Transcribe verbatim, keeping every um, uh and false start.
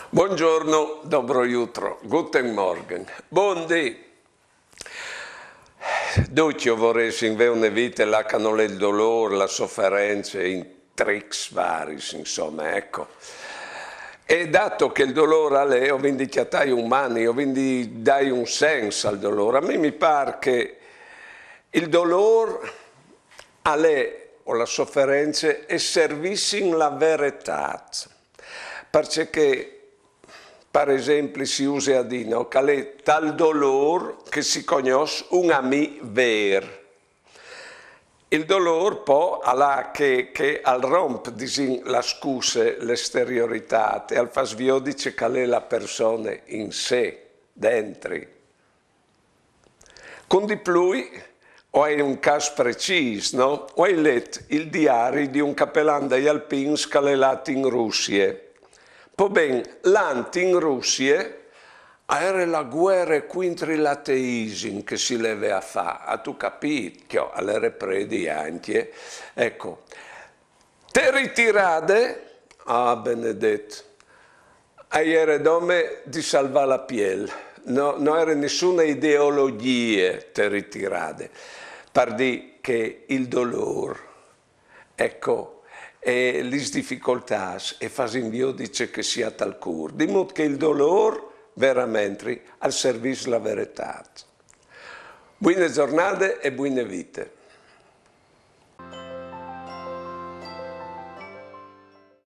Buongiorno, dobro jutro, guten Morgen, bundì. Ducj o voressin vê une vite là che nol è il dolôr, la soference, in trics varis, insome, eco. E dato che il dolôr al è, o vin di cjatâi un mani, o vin di dâi un sens al dolôr. A mi mi pâr che il dolôr al è, o la soference, e servissin la veretât. Parcè che, par esempli, si use a dî, no, che al è tal dolôr che si cognòs un amì vêr. Il dolôr, po, al à che, che al romp, disìn, la scusse, l'esterioritât, e al fâs viodi ce che al è la persone in se, dentri. Cun di plui, o ai un câs precîs, no? O ai let il diari di un capelan dai alpins che al è lât in Russie. Po ben, lant in Russie, a ere la vuere cuintri l'ateisim che si leve a fâ, âtu capît, cjo, al ere predi ancje. Eco, te ritirade, ah, benedet, a jere dome di salvâ la piel. No, no ere nissune ideologjie te ritirade. Par dî che il dolôr, eco, e lis dificoltâts e fasin viodi ce che si à tal cûr. Di mût che il dolôr, veramentri, al servìs la veretât. Buine zornade e buine vite.